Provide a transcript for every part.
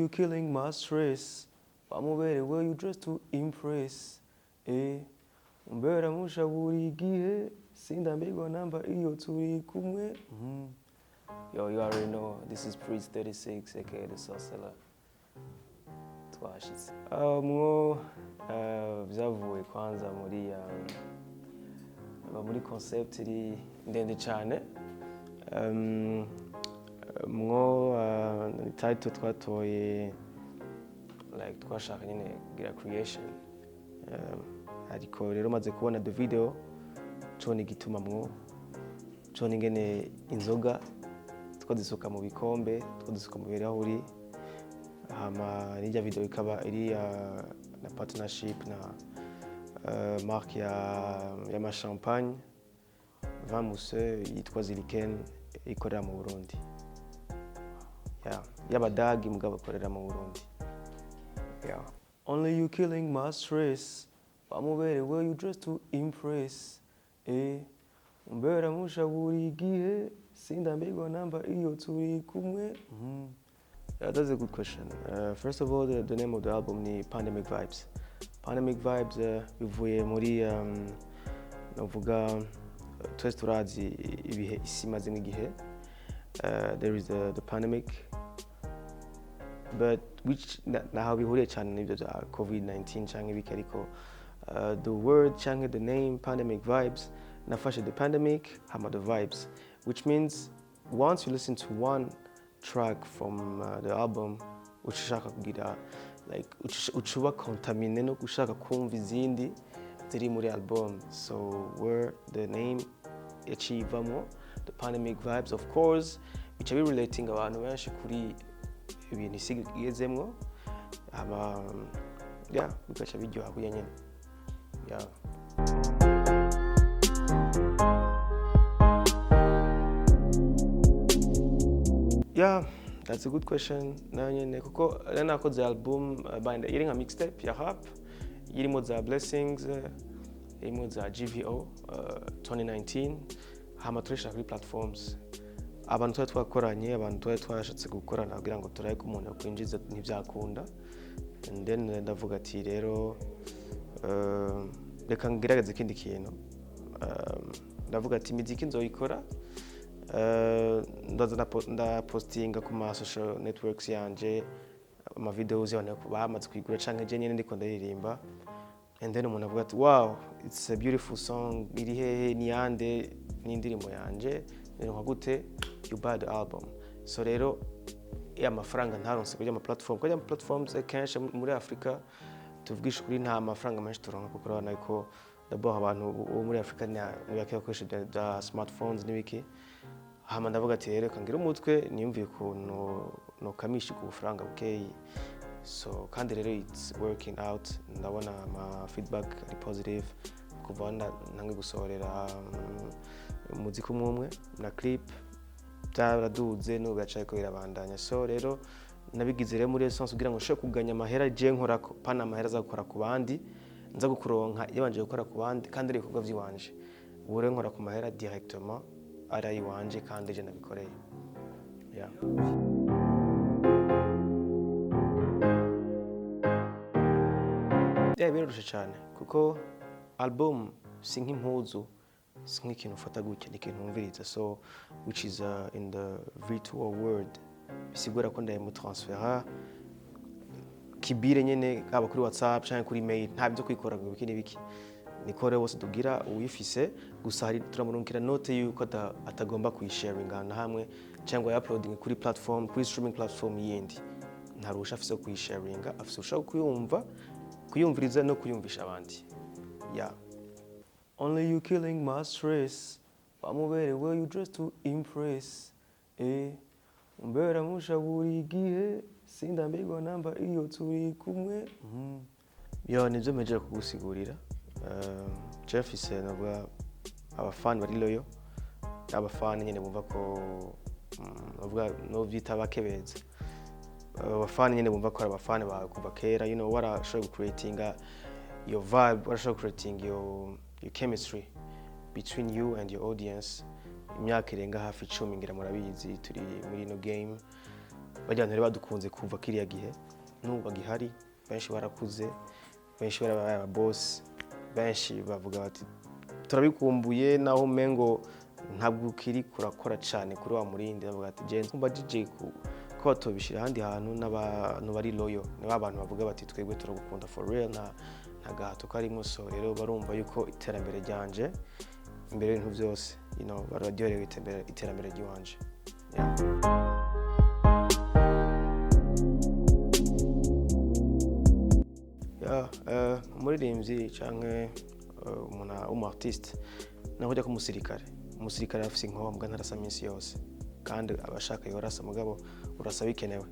you killing my stress. Wamuberewe, you dress to impress. Umbera musha buri gihe, sindambirwa namba iyo turi kumwe. Yo, you already know this is Priest 36, aka the Sorcerer. Twashitse. Mwo byavuye kwanza muri muri concept iri ndende cyane. Mwo ni title twatoye, like twashaka nyine kugira creation, ariko rero maze kubona the video, cone igituma mwo cone ingene inzoga twazisuka mu bikombe, twazisuka mu birahuri, hama n'irya video ikaba iri na partnership na marque ya y'ama champagne vin mousseux yitwa Ziliken, ikorera mu Burundi, yeah. Y'abadagi mugabo ikorera mu Burundi, yeah. Only you killing my stress. Wamuberewe, you dress to impress. Umbera musha buri gihe, sindambirwa namba iyo turi kumwe. Yeah, that's a good question. First of all, the name of the album ni Pandemic Vibes. Pandemic Vibes bivuye muri navuga twese turazi ibihe isi imaze nk'igihe. There is the pandemic, but which naho bihuriye cyane n'ibyo bya COVID-19 cyangwa ibiki, ariko the word cyangwa the name Pandemic Vibes, nafashe the pandemic hama the vibes, which means once you listen to one track from the album, uca ushaka kugira like uca uba contaminé no gushaka kumva izindi ziri muri album. So where the name yaciye ivamo the Pandemic Vibes, of course bica bi relating abantu benshi kuri ibintu isi igezemwo, hama yeah, bigaca biryoha kurya nyene, yeah. Yeah, that's a good question nayo nyene, kuko nari nakoze album band iri nka mixtape ya rap, irimo za Blessings, irimo za GVO 2019, hama turishira kuri platforms. Abantu twari twakoranye, abantu twari twashatse gukorana kugira ngo turabe ko umuntu yakwinjiza, ntibyakunda. And then ndavuga ati rero reka ngerageze ikindi kintu. Ndavuga ati imiziki nzoyikora. Ndaza ndapostinga ku ma social networks yanje ama videos y'abantu bamaze kuyigura canke je nyene ndiko ndaririmba, and then umuntu avuga ati: "Wow, it's a beautiful song, iri hehe? Ni yande? Ni indirimbo yanje, nka gute?" You buy the album. So rero ya mafaranga ntaronse kujya ama platform, kujya ama platforms kenshi muri Afrika, tuvugisha ukuri, nta mafaranga menshi turonka, kuko urabona ko d'abord abantu bo muri Afrika ni bake bakoresha bya smartphones n'ibiki. Hama ndavuga ati rero reka ngire umutwe niyumviye ukuntu nokamisha ku bufaranga bukeyi. So kandi rero it's working out, ndabona ama feedback ari positive kuva aho ntangiye gusohorera umuziki umwe umwe na clip, byaraduze n'ubu biracariko birabandanya. So rero nabigize rero muri essence kugira ngo nshobore kuganya amahera je nkorako, pana amahera aza gukora ku bandi, nza gukuronka yabanje gukora ku bandi kandi ari ibikorwa vy'iwanje. Ubu rero nkora ku mahera directement ari ayiwanje kandi je nabikoreye, yeah. Yeah, biroroshe cyane kuko album si nk'impuzu, si nk'ikintu ufata gutya, ni ikintu wumviriza, so which is in the virtual world, bisigura ko ndayimutransfera kibire nyene, haba kuri WhatsApp canke kuri mail, nta byo kwikora ngo ibiki n'ibiki. Niko rero bose tugira uwifise gusa hari turamurungikira note yuko atagomba kuyisharinga ahantu hamwe cyangwa uploading kuri platform, kuri streaming platform yindi. Nta ruhusha afise wo kuyisharinga, afise uruhusha rwo kuyumva, kuyumviriza no kuyumvisha abandi, yeah. Only you killing my stress. Wamuberewe, you dress to impress. Umbera musha buri gihe, sindambirwa namba iyo turi kumwe. Yo, nibyo mpejeje kugusigurira. Jeff mfise navuga abafani bari loyal, abafani nyene bumva ko navuga no vyita bakebeza, abafani nyene bumva ko ari abafani bawe kuva kera, warashoboye gucreatinga your vibe, warashoboye creating your chemistry between you and your audience imyaka irenga hafi 10 ngira murabizi turi muri ino game. Bajya bantu rero badukunze kuva kiriya gihe, n'ubu bagihari. Benshi barakuze, benshi barabaye ababosi, benshi bavuga bati turabikumbuye, naho umengo ntabwo ukiri kurakora cyane kuri wa murindi. Bavuga ati je mbajije ko batobishira ahandi hantu n'abantu bari loyal, ni ba bantu bavuga bati twebwe turagukunda for real, nta gahato karimo. So rero barumva yuko iterambere ryanje imbere y'ibintu byose, bararyoherewe iterambere ry'iwanje, yeah. Yeah, umuririmbyi canke umuntu w'umu artiste naho ujya ko umusirikare afise inkoho mbwa ntarasa minsi yose, kandi abashaka yorasa, mugabo urasa bikenewe.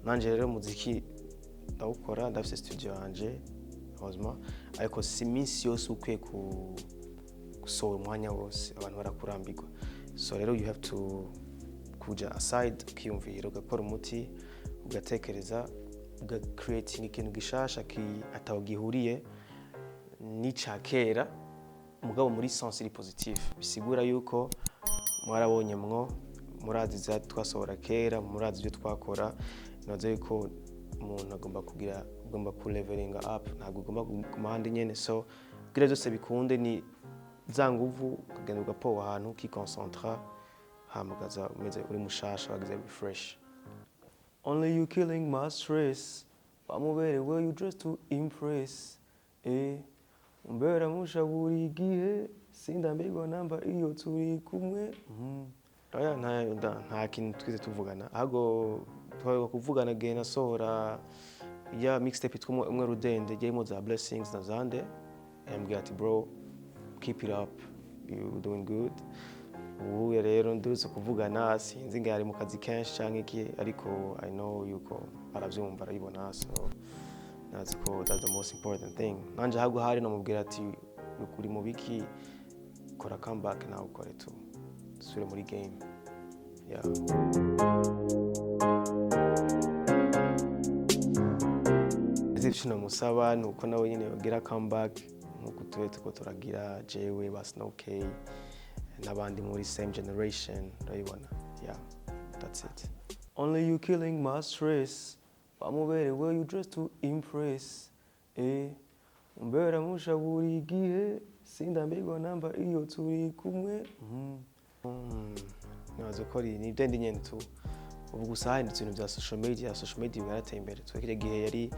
Nanje rero umuziki ndawukora, ndafise studio yanje heureusement, ariko si minsi yose ukwiye gusohora umwanya wose, abantu barakurambirwa. So rero you have to kuja aside, ukiyumvira, ugakora umuti, ugatekereza, uga creating ikintu gishasha ki ataho gihuriye n'ica kera, mugabo muri sens iri positive. Bisigura yuko mwarabonye mwo murazi za twasohora kera, murazi ibyo twakora. Nibaza yuko umuntu agomba kugira, ugomba ku leveling up, ntabwo ugomba kuguma ahandi nyene. So kugira byose bikunde ni za nguvu, ukagenda ugapowa ahantu, ukiconcentra, hama ukaza umeze uri mushasha, wagize refresh. Only you killing my stress. Wamuberewe, you dress to impress. Umbera musha buri gihe, sindambirwa namba iyo turi kumwe. Oya, nta kintu twize tuvugana, ahubwo twaheruka kuvugana igihe nasohora ya mixtape yitwa Umwe Rudende, irimo za Blessings na Zande. Yambwiye ati bro, keep it up, you doing good. Ubu rero ndurutse kuvugana, sinzi ngo ari mu kazi kenshi canke iki, ariko I know yuko aravyumva, arabibona. So nazi ko that's the most important thing. Nanje ahubwo hari namubwira ati uri mu biki, kora comeback nawe, ukore tu dusubire muri game, yeah. Icyo namusaba ni uko nawe nyine yogira comeback nk'uko tube tuko turagira, jewe ba Snow K n'abandi muri same generation, urabibona. Yeah, that's it. Only you killing my stress. Wamuberewe, you dress to impress. Umbera musha buri gihe, sindambirwa namba iyo turi kumwe. Nibaza ko ari ni byo nyene tu. Ubu gusa hahindutse ibintu bya social media. Social media yarateye imbere. Twe kiriya gihe yari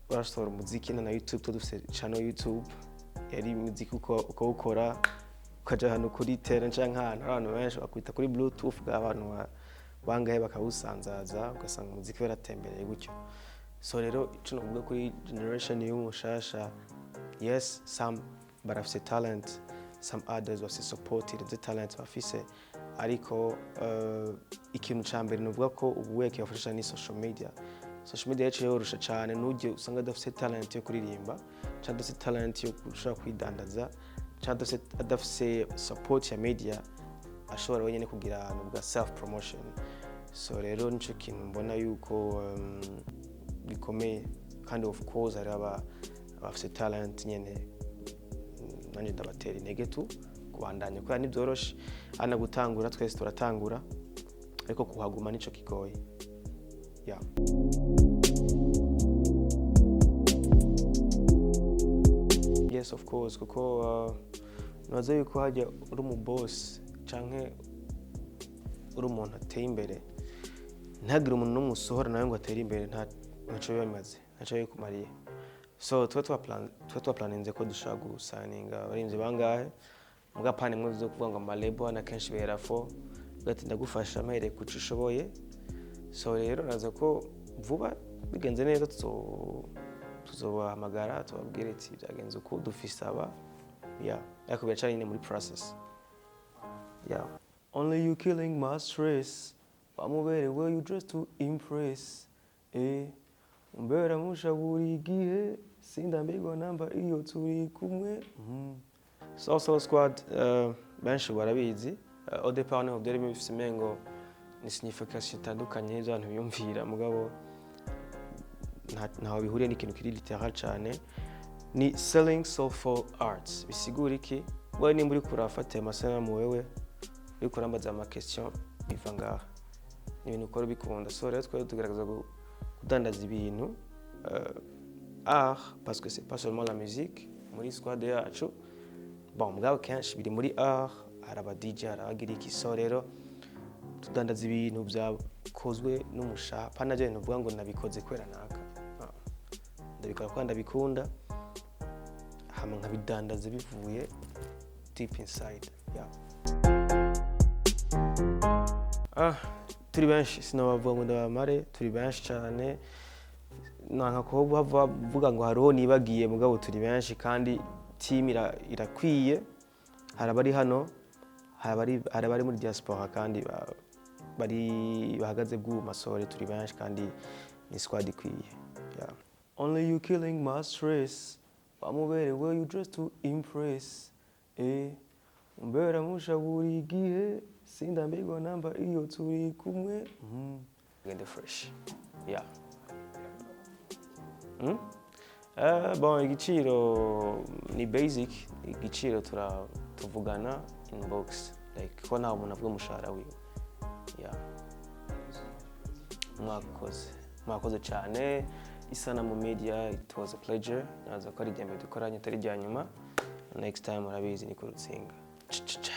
barasohora umuziki na YouTube, tuba dufise channel YouTube, yari umuziki ukawukora, ukaja ahantu kuri terrain canke ahantu hari abantu benshi, bakwita kuri bluetooth bwa abantu bangahe, bakawusanzaza, ugasanga umuziki waratembereye gutyo. So rero ico novuga kuri generation y'umushasha, yes, some barafise talent, some others bafise support irenze talent bafise, ariko ikintu ca mbere novuga ko ubu weke bafasha ni social media. Social media yaciye yorosha cane, n'ujye usanga adafise talent yo kuririmba canke adafise talent yo gushobora kwidandaza canke adafise support ya media, ashobora wenyine kugira novuga self promotion. So rero nico kintu mbona yuko gikomeye. Kandi of course hari abafise talent nyene, nanje ndabatera intege tu kubandanya, kubera ntibyoroshe hano gutangura. Twese turatangura, ariko kuhaguma nico kigoye, yeah. Yes, of course, kuko nibaza yuko hajya uri umu boss canke uri umuntu ateye imbere, ntihagire umuntu n'umwe usohora nawe ngo atere imbere, ntaco biba bimaze, ntaco biba bikumariye. So tuba twaplaninze ko dushobora gusaninga abarinzi bangahe, muga pani mwe zo kuvuga ngo ama label na kenshi bihera fo ugati ndagufasha mpereye kuco ushoboye. So rero naza ko vuba bigenze neza tuzobahamagara, tubabwire ati byagenze uko, dufise aba, yeah. Ariko biracari nyine muri process, yeah. Only you killing my stress. Wamuberewe, you dress to impress. Umbera musha buri gihe, sindambirwa namba iyo turi kumwe. Soul Soul Squad, benshi barabizi. Au départ niho byari bifise umengo ni signification itandukanye y'ibyo abantu biyumvira, mugabo ntaho bihuriye n'ikintu kiri literal cyane. Ni selling soulful arts. Bisigura iki? Wowe nimba uriko urafata ayo masanamu, wewe uriko urambaza ama question, biva ngaha. Ni ibintu ukora ubikunda. So rero twari tugerageza kudandaza ibintu, art, parce que c'est pas seulement la musique muri squad yacu. Bon, mugabo kenshi biri muri art, hari aba DJ, hari abagira iki. So rero tudandaza ibintu byakozwe n'umushaha, pana je ntuvuga ngo nabikoze kubera naka. Ah. Ndabikora kuko ndabikunda, hama nkabidandaza bivuye deep inside, yeah. Ah, turi benshi, sinabavuga ngo ndabamare, turi benshi cyane. Nanka ko bavuga ngo hariho nibagiye, mugabo turi benshi kandi team irakwiye. Hari abari hano, hari abari muri diaspora kandi bari bahagaze bw'ubu masore. Turi benshi kandi ni squad ikwiye, yeah. Only you killing my stress, wamuberewe, you dress to impress, eh, umbera musha buri gihe, sindambirwa namba iyo turi kumwe. Gende fresh, yeah. Bon, igiciro ni basic, igiciro tuvugana inbox, like ko nta muntu avuga umushahara wiwe, yeah. Mwakoze, mwakoze cyane, Isanamu Media. It was a pleasure. Naza ko ari irya mbere dukoranye, atari irya nyuma. Next time urabizi ni ku rutsinga. Cha cha.